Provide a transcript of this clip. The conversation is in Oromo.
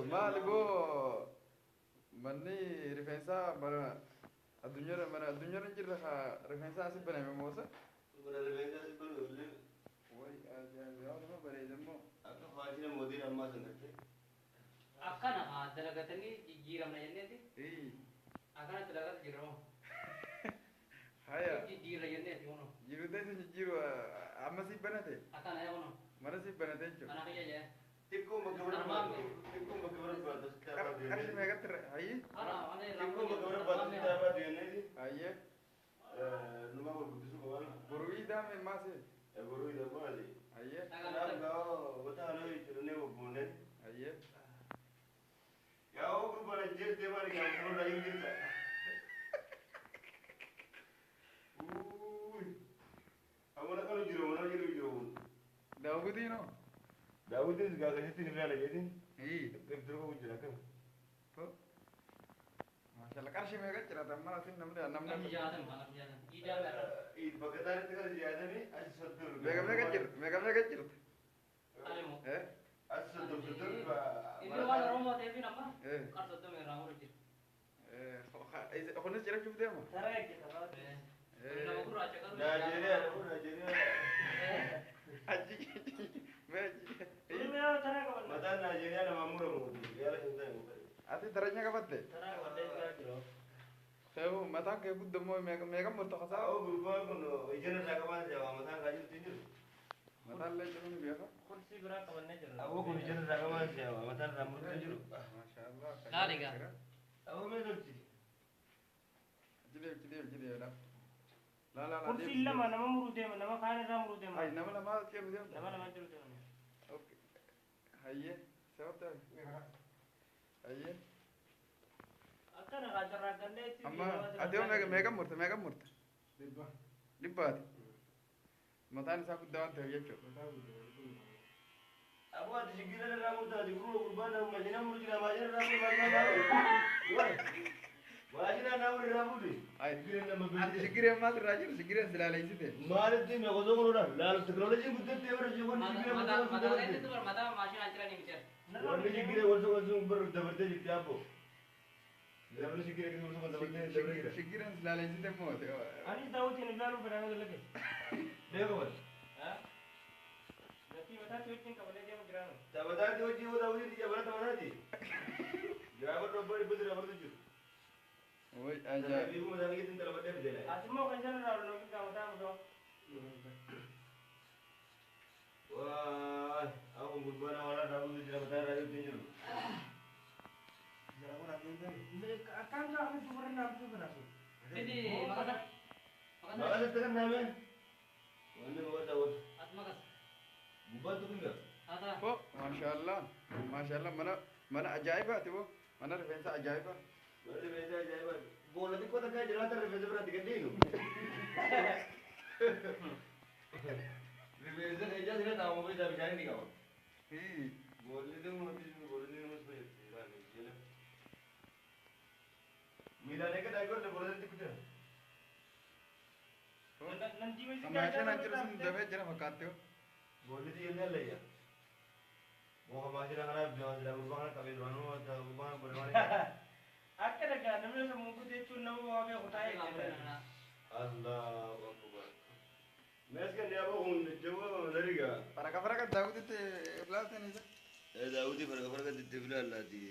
Maali boo manni rifeensaa mana addunyaarra mana addunyaarra hin jirre haa rifeensaa asi baname moosa. Mana rifeensaa si banu illee. Way ajaa'iba nama bareeda immoo. Akka faashina mootiin ammaa san gartee. Akkana haa dalagatanii jijjiiramna jenneeti. Ii. Akkana dalagatu jirra moo. Haya. Jijjiirra jenneeti kunoo. Jiruu teessa jijjiiru amma siif banate. Akkana yaa kunoo. Mana siif banate jechuudha. Mana kiyya jee. Xiqqoon bakka barbaadu. Xiqqoon bakka barbaadu sitti haa baatu Qarshii jenneeti. meeqatti hayyi? Kana mana irraa Xiqqoon bakka barbaadu sitti haa baatu jenneeti. Hayyee. Numa wal guddisuu qabaan. Boruu iidaame maasee. Boruu iidaan maali? Hayyee. Kanaaf gaafa wata haaloo jechuudha bobboonnee. Hayyee. Yaa oo gurbaan ajjeestee maali gaafa sanarraa hin jirta. Uuuy. Amma akkanu jiru mana jiru jiru. Daawwitiin hoo? Daawwitiin gaa keessatti hin ilaala jeetiin. Ii. Dura qabu jira akkam. Maashaallah qarshii meeqa cirata amma asin namni namni. Qarshii 60 haa qarshii 60. Iidaan irra. Bakka taanitti kana jiyaatamii achi 30. Meeqa meeqa jirta? Meeqa meeqa jirta? Ani moo. Eh? Achi 30 30. Inni waan Oromoo ta'eef amma Eh. qar 30 irraa muru jira. Eh. Kunis cirachuuf deema? Taraa eeggata. Nama gurraacha garuu. Naajeeriyaa Naajeeriyaa. Achi mee achi. Oromiyaa taraa qabanna. Mataan Naajeeriyaa namaa muramu. Yaala hin ta'e. Ati daranya qabatte? Taraa qabannee jira jiru. Kee mataan kee guddaa meeqa meeqa murta kasaa? Awwa gurbaan kun ijaan irraa qabaan jira mataan kaa jirtu hin jiru. Mataan illee cimuun beeka. Kursii biraa qabannee jirra. Awwa kun ijaan irraa qabaan jira mataan irraa murtu hin jiru. Maashaallah. Laali gaa. Awwa mee tolchi. Jideef jideef jideef la. La la la. Kursiin lama nama muruu deema nama kaan irraa muruu deema. Ay nama lama ceeru deemta. Nama lama jiru deema. Okay. Hayyee. Sababta. Hayyee. Akkana kaa carraaqqannee itti. Amma ati hoo meeqa meeqa murte meeqa murte? Dhibba. Dhibbaati. Mataan isaa guddaa waan ta'eef jechuudha. Mataa guddaa. Awwa ati shigira irraa murtaati gurguru gurbaan nama maashina muru jira maashina irraa muru maashina muru. Maashina nama irraa fuudhi. Ay. Shigira nama Ati beekte. shigireen maal irraa jiru shigireen silaaleessite. Maalitti meeqa kunuudha laalu teknooloojiin guddattee bara wanni shigira Mataa wal inni tumar mataa maashinaan jiranii miti. Wanni shigira wal sun bara dabartee jirti abbo. Namni shigira wal sun dabartee dabartee jira. Shigireen silaaleessite moo? Anis daawwitiin ilaaluu fedhaan galate. Beeku bas. Gatii mataatti wajjin qabannee deemu jiraanu. Taphataatti hojii yoo daawwitii xiyya bara taphataatti. Gaafa dhobbaa dhibba jira bartu jiru. Way ajaa'iba. Biifuu mataa keetiin talabadhee fidee. Asimmoo kan isaan irraa ol ofiif mataa muruu. Waay, aku gurbaan awwaala daawwitii jira mataa irraa jirtu hin jiru. Akkaan gaafa dubarri naaf dubbatu. Fidi maqasa. Maqasa. Maqas itti kenname. Wanni maqas daawwatu. As maqas. Gubbaatti kun gaa. Haataa. Fo maashaallah maashaallah mana mana ajaa'ibaati bo mana rifeensa ajaa'iba. Mana rifeensa ajaa'ibaati. Boolla xiqqoo takkaa jiraata rifeensa biraatti gaddiinu. Rifeensa ijaa siree taa'amu keessaa bishaan ni qaba. Boolli xiqqoo boolli xiqqoo fayyaddi. Miilaan eega daakii boolli xiqqoo jira. Nan diimessi Maashinaan jiru sun dafee jira fakkaatti. Boolli xiqqoo ni allayya. Muka maashina kanaaf jira gurbaa kana qabee duraanuu gurbaa kana godhe waan. Akka dhagaa namni sammuu guutuu jechuun nama waa beeku taa'ee jira. Allahu akbar. Meeshaan yaaboo kun jawwa lariga. Faraka faraka daawwititti ilaaltan isa. Daawwitii faraka faraka itti filaallaati.